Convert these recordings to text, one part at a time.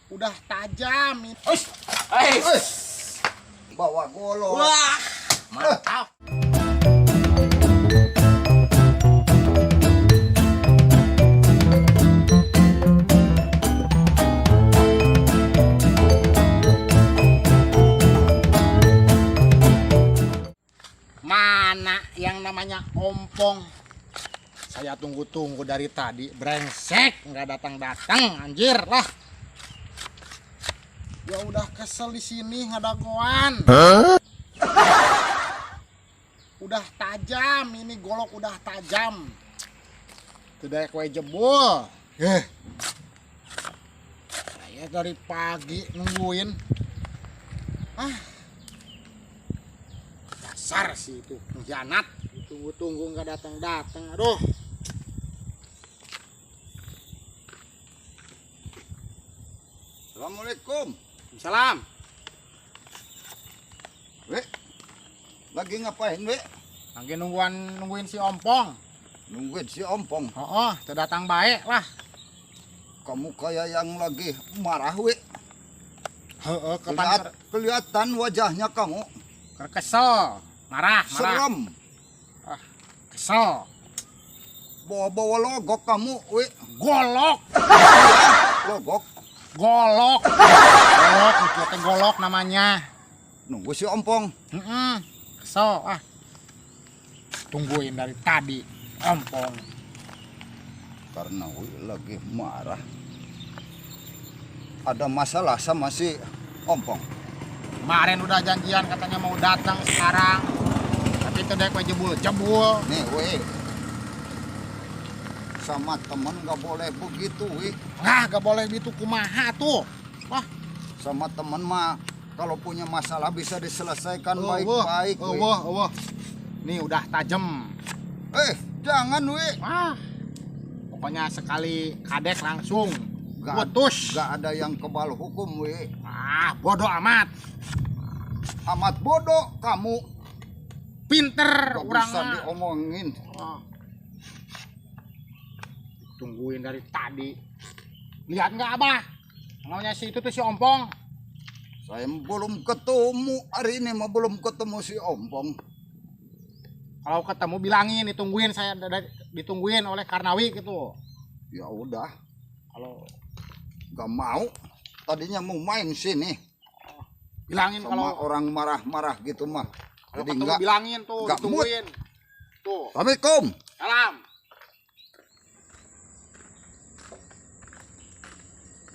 Udah tajam ini. Ush. Eh. Bawa golok. Wah, mantap. Mana yang namanya ompong? Saya tunggu-tunggu dari tadi, brengsek, nggak datang-datang, anjir lah. Ya udah kesel di sini ngadagoan. Udah tajam ini golok, udah tajam. Tidak kue jebol. Eh. Saya dari pagi nungguin. Ah. Dasar sih itu pengkhianat. Tunggu-tunggu nggak datang-datang. Aduh. Assalamualaikum. Salam. We. Lagi ngapain, We? Lagi nungguin si Ompong. Nungguin si Ompong. Oh, datang baik lah. Kamu kayak yang lagi marah, We. Heeh, kapan Kelihatan wajahnya kamu. Kesel, marah, marah. Serem. Ah, kesel. Bawa-bawa logok kamu, We. Golok. Logok. Golok. Golok, itu teh golok namanya. Nunggu si Ompong. Heeh. Kesel ah. Tungguin dari tadi Ompong. Karena We lagi marah. Ada masalah sama si Ompong. Kemarin udah janjian katanya mau datang sekarang. Tapi itu deh jebul-jebul. Nih, We. Sama temen nggak boleh begitu, We. Nah, nggak boleh gitu kumaha tuh. Wah, sama temen mah kalau punya masalah bisa diselesaikan baik-baik. Oh, wah, wah. Nih udah tajam. Jangan, We. Wah. Pokoknya sekali kadek langsung Gak, putus. gak ada yang kebal hukum, We. Ah, bodoh amat. Amat bodoh kamu. Pinter Gak orang bisa mah. diomongin. Oh. Tungguin dari tadi. Lihat nggak Abah? Namanya si itu tuh si Ompong. Saya belum ketemu hari ini mah, belum ketemu si Ompong. Kalau ketemu bilangin ditungguin, saya ditungguin oleh Karnawi gitu. Ya udah, Kalau gak mau. Tadinya mau main sini bilangin sama kalau orang marah-marah gitu mah. Kalau Jadi ketemu enggak. bilangin tuh, nggak mood. ditungguin. Tuh. Assalamualaikum. Salam.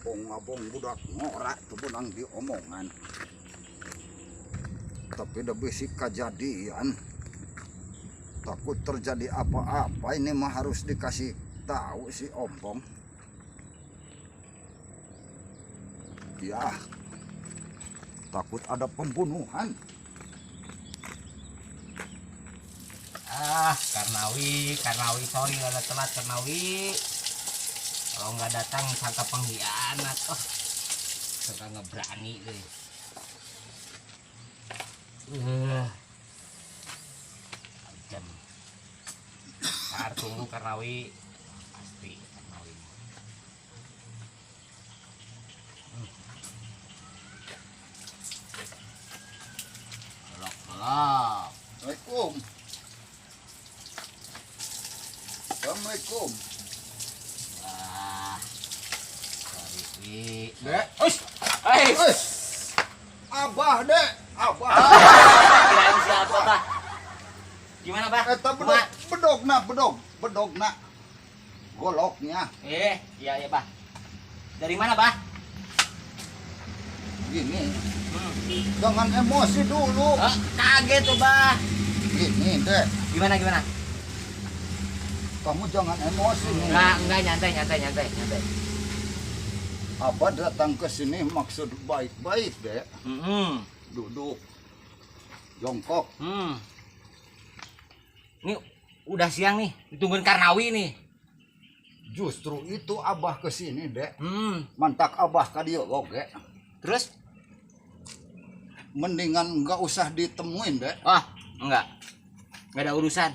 Bong-abong budak ngorak tuh benang diomongan. Tapi udah bisi kejadian. Takut terjadi apa-apa, ini mah harus dikasih tahu si Ompong. Ya, takut ada pembunuhan. Ah, Karnawi, Karnawi, sorry rada telat Karnawi. Kalau nggak datang sangka pengkhianat. Oh, sangka nggak berani deh. Jam. Ntar tunggu Karnawi, pasti Karnawi. Golok, golok. Assalamualaikum. Assalamualaikum. Wah, sorry, Wi. Dek. Ush, eh, Eh, Abah, Dek. Abah. Kirain siapa, Bah? Gimana, Bah? Eta bedog, bedogna, bedog, bedogna. Goloknya. Iya, iya, Bah. Dari mana, Bah? Gini. Jangan emosi dulu. Oh, kaget tuh, Bah. Gini, Dek. Gimana, gimana? Kamu jangan emosi nih. Enggak, nyantai, nyantai, nyantai, nyantai. Abah datang ke sini maksud baik-baik, Dek. Duduk. Jongkok. Ini udah siang nih, ditungguin Karnawi nih. Justru itu Abah ke sini, Dek. Mantak Abah ka dieu oge. Terus? Mendingan nggak usah ditemuin, Dek. Oh, enggak. Nggak ada urusan.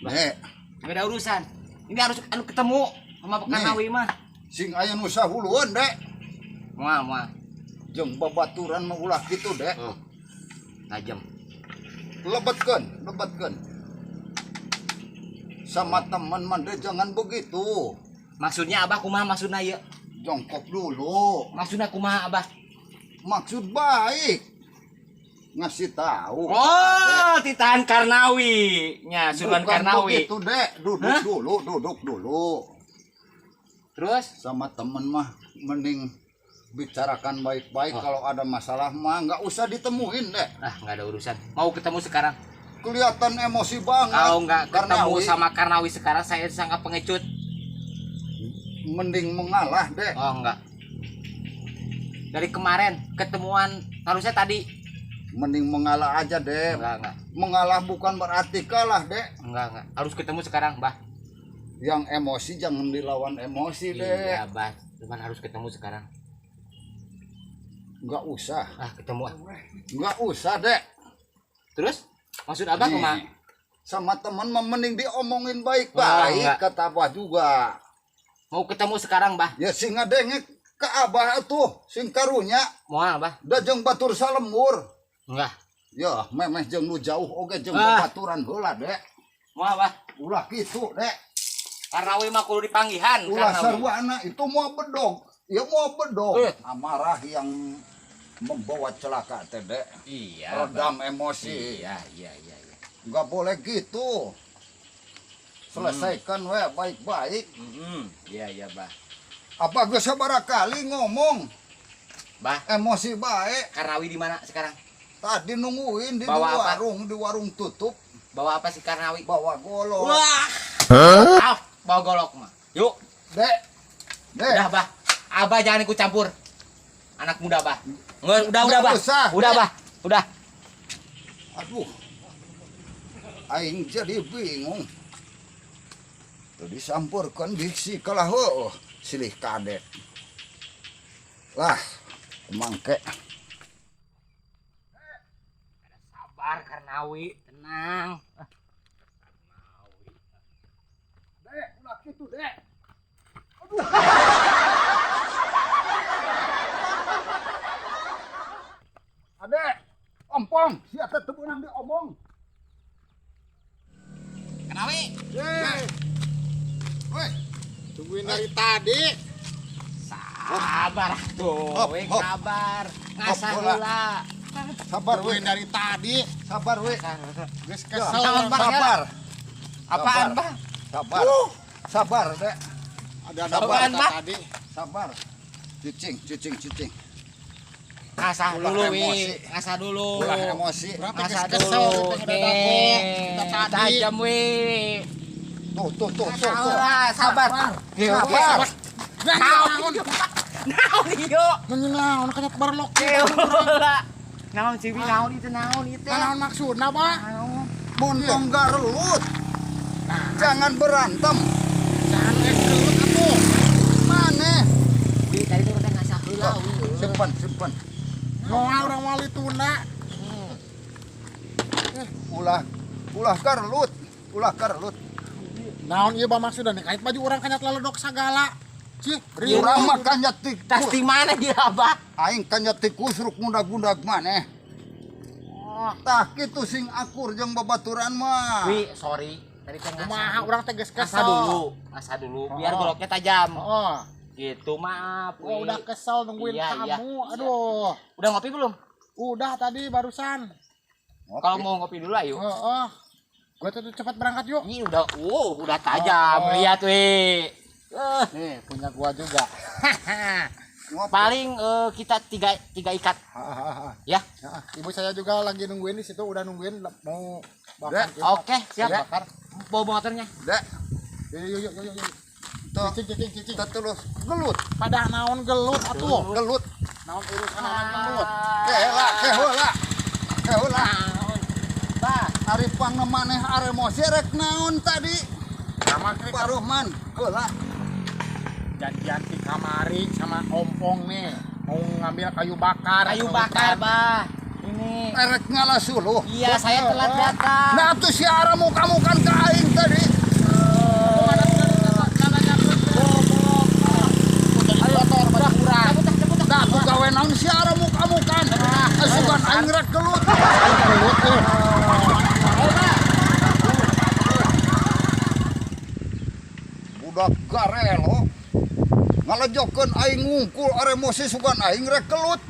Dek. Nggak ada urusan. Ini harus anu ketemu sama Nih. Karnawi mah. Sing aya nu sahulueun, Dek. Moal, moal. Jeung babaturan mah ulah kitu, Dek. Oh. Tajam. Lebetkeun, lebetkeun. Sama teman mah Dek, jangan begitu. Maksudnya Abah kumaha maksudna ieu? Jongkok dulu. Maksudnya kumaha, Abah? Maksud baik. Ngasih tahu. Oh, titahan Karnawi. Nya, Sunan Bukan Karnawi. begitu, Dek. Duduk Hah? dulu, duduk dulu. Terus? Sama temen mah mending bicarakan baik-baik, Oh. kalau ada masalah mah nggak usah ditemuin, Dek. Ah, nggak ada urusan. Mau ketemu sekarang. Kelihatan emosi banget. Kalau nggak ketemu Karnawi, sama Karnawi sekarang, saya disangka pengecut. Mending mengalah, Dek. Oh, enggak. Dari kemarin ketemuan harusnya tadi. Mending mengalah aja, Dek. Enggak, enggak. Mengalah bukan berarti kalah, Dek. Enggak, enggak. Harus ketemu sekarang, Bah. Yang emosi jangan dilawan emosi, Dek. Iya, Bah. Cuman harus ketemu sekarang. Nggak usah. Ah, ketemu ah. Nggak usah, Dek. Terus maksud Abah Nih, kumaha? sama teman mah mending diomongin Oh, baik-baik, enggak. kata Abah juga. Mau ketemu sekarang, Bah. Ya sing ngadengek ke Abah tuh, sing karunya. Moal, Bah. Da jeung batur salembur. Enggak. Ya, memeh jeung nu jauh oge jeung Ah. babaturan heula, Dek. Moal, Bah. Ulah kitu, Dek. Karnawi mah kudu dipanggihan. Ulah Karnawi. sarwana itu mau bedog. Ya mau bedog. Eh. Amarah yang membawa celaka teh, Dek. Iya. Bah. Redam emosi. Iya. Nggak boleh gitu. Selesaikan we baik-baik. Iya, Bah. Apa geus sabaraha kali ngomong Bah, emosi baik. Karnawi di mana sekarang? Tadi nungguin di Bawa apa? warung, di warung tutup, Bawa apa sih Karnawi? bawa golok. Wah. Ah, bawa golok mah. Yuk, Dek. Dek. udah, Bah. Abah jangan ikut campur. Anak muda, Bah. Nggak, udah, udah, Nggak Bah. usah. Udah, Bah. Udah. Aduh. Aing jadi bingung. Tuh disampurkan biksi kalah heueuh silih kadek. Lah, mangke. Sabar Karnawi, tenang. Dek, ulah kitu, Dek. Aduh. Adek, ompong, sia teh teu beunang diomong. Karnawi. Dek. Woi, Tungguin dari tadi. Sabar tuh, Hop, we hop. sabar. Ngasah Hop, heula. heula. Sabar we, Tungguin dari tadi. Sabar we. Geus Ya, kesel. Sabar, sabar. Apaan, Sabar. Bah? Sabar. Sabar, Dek. Ada Sabar, apa Bah. tadi? Sabar. Cicing, cicing, cicing. Ngasah Ulah dulu, wi. emosi. Ngasah dulu. Ulah emosi. Berapa Ngasah geus kesel dulu. kita udah dapet. Kita tadi. Tajam, wi. Tuh, tuh, tuh, tuh, tuh. Sabar, sabar. Sabar. Nah, naon? Naon ieu? Naon kanya barlok. Heula. Naon sih, Wi? Naon itu, naon itu? Naon maksudna, Pak? Naon? Montong garelut. Jangan berantem. Jangan gelut atuh. Maneh. Wi, tadi tuh kita ngasah heula, wi. Simpan, simpan. Moal urang wali tuna. Ulah ulah garelut. Ulah garelut. Naon ieu bah maksudna nih? Kait baju urang kanya ledok sagala. Cih, riuh. Urang mah kanya Tas tikus. di mana dia, Abah? Aing kanya tikus ruk mundag-mundag maneh. Oh, Tah kitu sing akur jeung babaturan mah. Wi, sorry. Tadi teh ngasah. kumaha urang teh geus Ngasah kesel. dulu, ngasah dulu biar Oh. goloknya tajam. Oh, Gitu, maaf. gua Wi. udah kesel nungguin Iya, iya. kamu. Aduh. Udah ngopi belum? Udah tadi barusan. Ngopi. Kalau mau ngopi dulu ayo. Oh, oh. Gua tuh cepat berangkat yuk. Ini udah, wow, udah tajam. Oh, oh. Lihat, wi. Nih, punya gua juga. Ngopi. Paling kita tiga tiga ikat, Hahaha. ya. Ya, ibu saya juga lagi nungguin di situ, udah nungguin mau bakar. Dek. Oke, siap. Siap. Bakar. Bawa motornya. Dek, Yuk, yuk, yuk, yuk, yuk. tuh Cicing, cicing, cicing. terus gelut, Pada naon gelut atuh. Gelut. Naon urusan naon gelut. Keheula, keheula. Keheula. Naon? Bah, Ari pangna maneh aremosi rek naon tadi? Sama krik Pak Rohman, heula. Janjian di kamari sama ompong nih. Mau ngambil kayu bakar. Kayu ke bakar, hutan. Bah. Ini. Erek ngala suluh. Iya, saya telat datang. Nah tuh si Ara muka-mukan ke aing tadi. Jadi kotor baju urang. Cabut, ah, cabut, ah. Dah, tuh Aing rek gelut. Aing gelut eh. Budak garelo. Ngalejokeun aing ngungkul aremosi sugan aing rek gelut.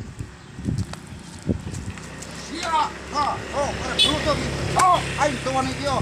Sia, nah, oh, rek gelut lagi. Oh, aing teu wani ieu.